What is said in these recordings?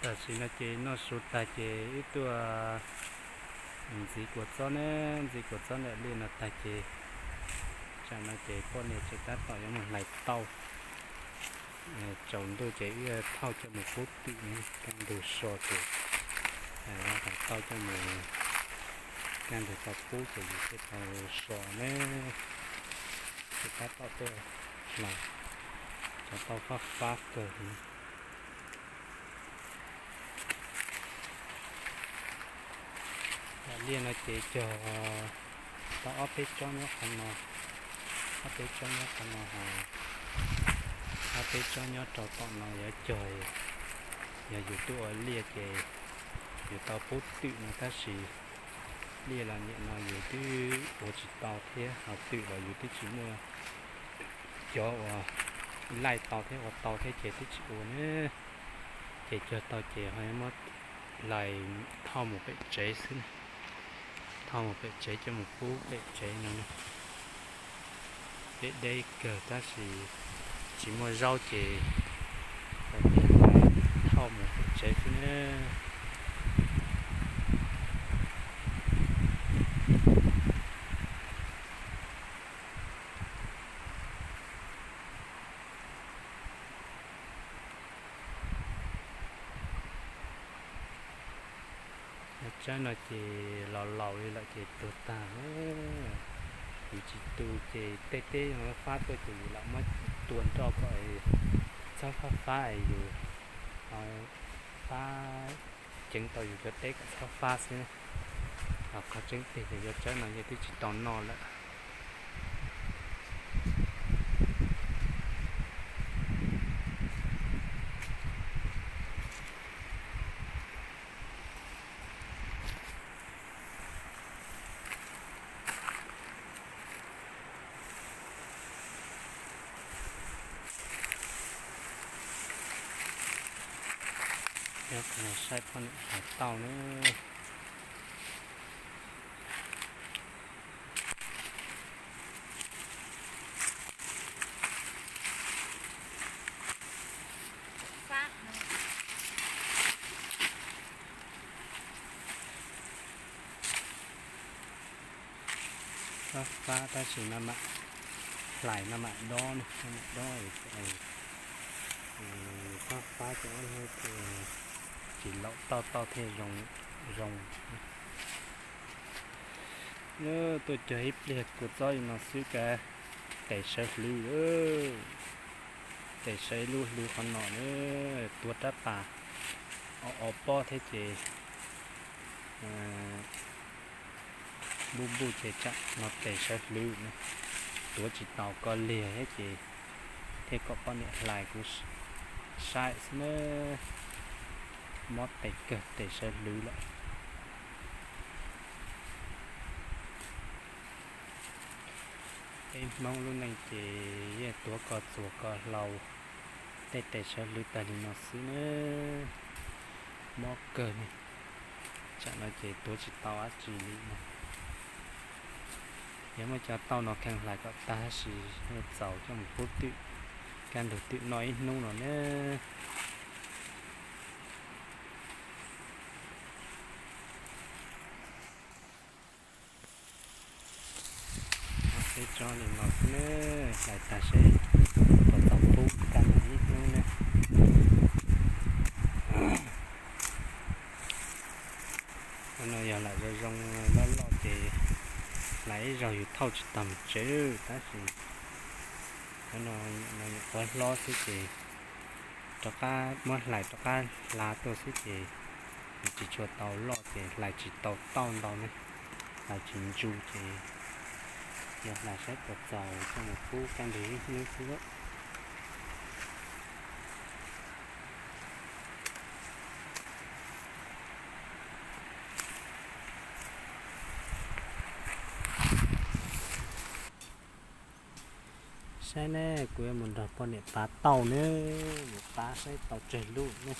Tam sim no ces noj su tag ces wb tuaj ntxiv kua txob ne, ntxiv kua txob ntawm liaj no tag ces tsam no ces poj niam tseem tab tom yuav mus hlais tauj. Tsaus ntuj ces wb thauj coj mus pub twm, kaj ntug so ces thauj coj mus, kaj ntug tau pub ces yus thiaj tau so ne. Ces tab tom tuaj hlais cov tauj fab fab kawg li. Liaj no ces cog tau ob peb tsob nyob qhov no, ob peb tsob nyob qhov no ho ob peb tsob nyob rau tom no yuav cog. Yog yus twb ua liaj ces yus tau pub twm no tab sis liaj los nim no yus twb ua tsis tau thiab ho twm los yus twb tsis muaj cov uas laij tau thiab ua tau thiab ces twb tsis ua ne. Ces cog tau ces ho muab hlais thauj mus pem tsev xwb, thauj mus pem tsev coj mus pub pem tsev no. Deb deb kawg tab sis tsis muaj zaub ces thauj mus pem tsev xwb ne. Yog tsawb no ces los laus li lawm ces tuag tag. Yus tsis tu ces tej teb fab tuaj ces yus lam muab tua nroj kom txhob fab fab es yus fab ceev tau yus cov teb kom txhob fab xwb. Ho qhov tseeb tiag ces yog tsawb no yog twb tsis tau noj lawm. Saib poj niam hlais tauj na. Fab fab tab sis no mam hlais no mam dob, mam dob. Fab fab ces ob hnub tsis laum tauj tauj thiaj zoo. Tuaj cog ib pliag kua txob li no xwb kav tes sawv hlwv. Tes sawv lub hlwv qhov no na, tuav rab pas o o pob thiab ces npuj npuj ces tsam no tes sawv hlwv na, tuav tsis tau koj liag thiab ces thiaj kom poj niam hlais kuv saib xwb na. Mob tes kawg tes sawv hlwv lawm. Peb Hmoob lub neej ces yeej tuav ko txuas ko hlau, tej tes sawv hlwv tag li no xwb na, mob kawg li. Tsam no ces tuav tsis tau dab tsi li no. Yog muaj cov tauj no kheev hlais kom tag tab sis txaus coj mus pub twm, kaj ntug twm noj ib hnub no na. Peb tsob li no xwb na, hlais tag seb puas tau pub kaj ntug ib hnub na. Qhov no yog lam zoo zoo loj loj ces hlais ib zaug yus thauj tsis tag mus tsev, tab sis qhov no nyuam qhuav hlob xwb ces rov qab muab hlais rov qab hla tuaj xwb ces tsis tshua tau loj ces hlais tsis tau tauj ntau ne, hlais tsis ntsu ces yog hlais saib puas txaus coj mus pub kaj ntug ib hnub xwb. Saib ne, kuv yuav mus nrog poj niam pav tauj ne, mus pav saib tau tsawg lub ne.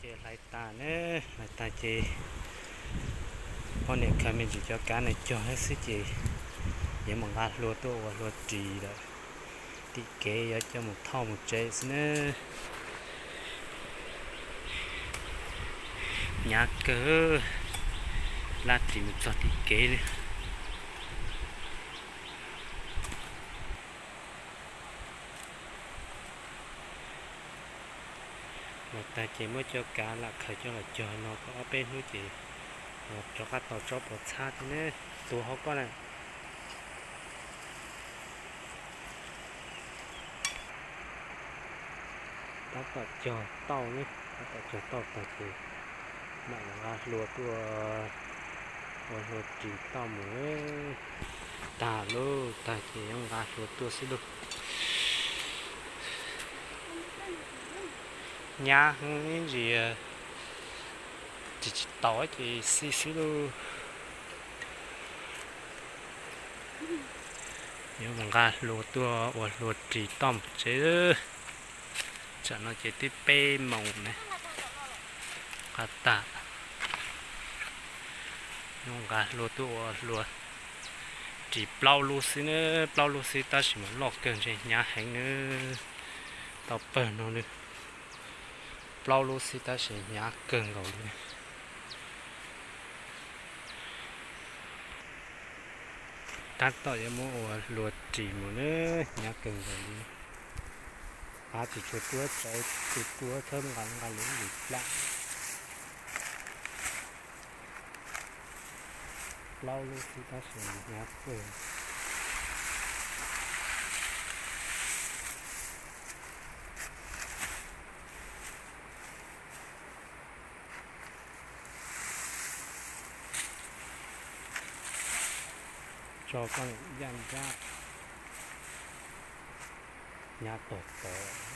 Ces hlais tas ne, hlais tas ces poj niam khaws me ntsis cov kav no cog xwb ces yuav mus nqa hlua tuaj ua hlua ris lawm. Tim kev yuav coj mus thauj mus tsev xwb na. Hnyav kawg, laj ris mus txog tim kev li. Los tag ces muab cov kav lam khaws coj los cog no tau ob peb hnub ces rov qab tau tsob pov txhab thiab ne. Tus hauv ko na. Tab tom cog tauj ne, tab tom cog tauj tag ces mam nqa hlua tuaj ua hlua ris tauj mus. Tag lauj, tag ces yuav nqa hlua tuaj xwb lauj. Hnyav heev ib ntsis ris tsis taus ces xij xwb lauj. Yuav mus nqa hlua tuaj ua hlua ris tauj mus tsev. Tsam no ces twb peb moos ne, nqa tag. Yuav nqa hlua tuaj ua hlua ris plaub lub xwb na, plaub lub xwb tab sis mas loj kawg ntshe hnyav heev na. Tau pawg no na, plaub lub xwb tab sis hnyav kawg nkaus li. Tab tom yuav muab ua hlua ris mus na, hnyav kawg nkaus li. Av tsis tshua tuab, txawv tsis tuab, txhawb nqa nqa lub lis plam. Plaub lub xwb tab sis hnyav kawg. Tso koj yaj nrab, hnyav tog tod.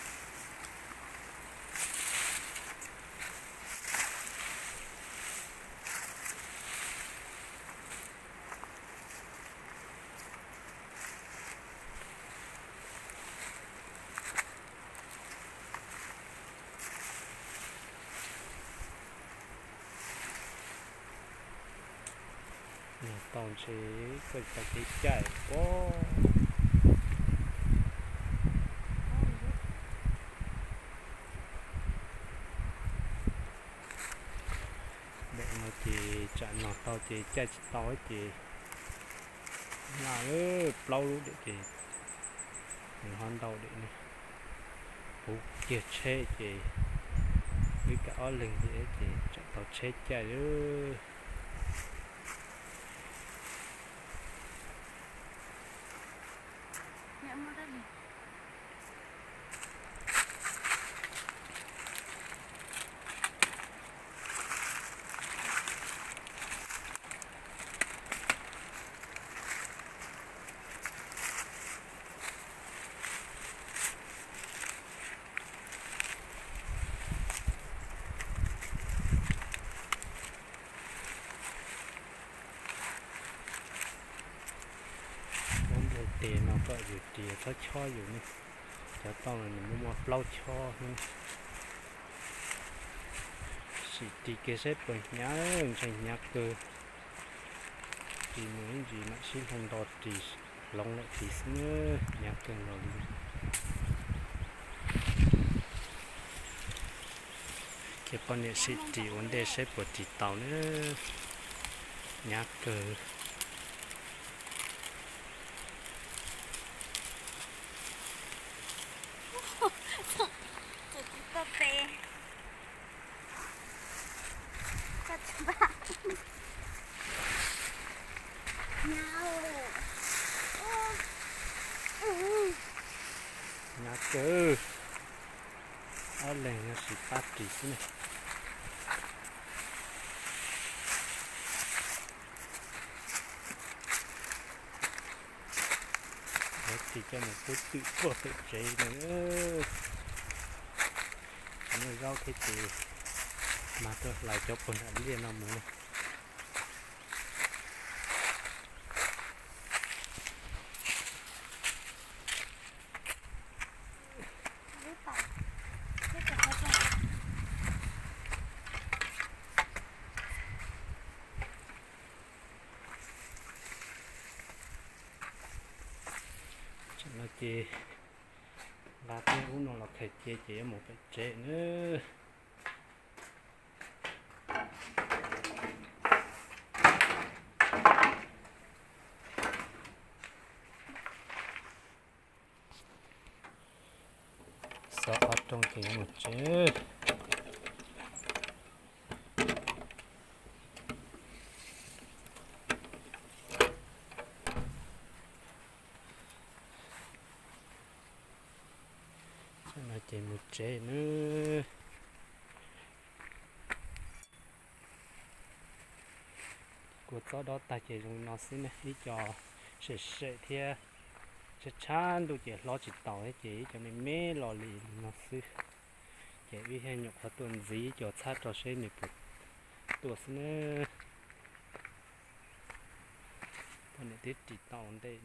Noj tau ntshe koj tsis tau kev caij pob. Daim no ces tsam noj tau ces caij tsis tau ces nqa plaub lub daim ces nws ho ntau daim no. Puv kiag tsheb ces wb kav ob leeg ces tsam tau tsheb caij lawm. Ua npua tes no kom yus ris txhob chob yus ne. Cov toj no nws muaj muaj plaub chob xwb. Sim ris kiag saib puas hnyav, ntshai hnyav kawg. Ris mus ib ntsis mam sib hloo nto ris hloov lawm ris xwb na, hnyav kawg nkaus li. Ces poj niam sim ris ua ntej saib puas ris tau na, hnyav kawg. Hnyav kawg, ob leeg yog sim pab ris xwb ne. Ris coj mus pub twm puag pem tsev no. Tsis muaj zaub thiab ces mag tuaj hlais cov puag nram liaj no mus na. Tam no ces nqa tej ub no los khaws cia ces yuav mus pem tsev na. Xov ob rooj ces yuav mus tsev. Tam no ces mus tsev nawb. Kua txob dob tag ces zoo li no xwb ne, ib co sem sem thiab, tshav tshav ntuj ces hlob tsis taus thiab ces ib co me me los li no xwb. Ces wb thiaj nyuam qhuav tuaj ntxiv ib co txhab rau seb nws puas tuaj xwb nawb. Poj niam twb ris tau ua ntej.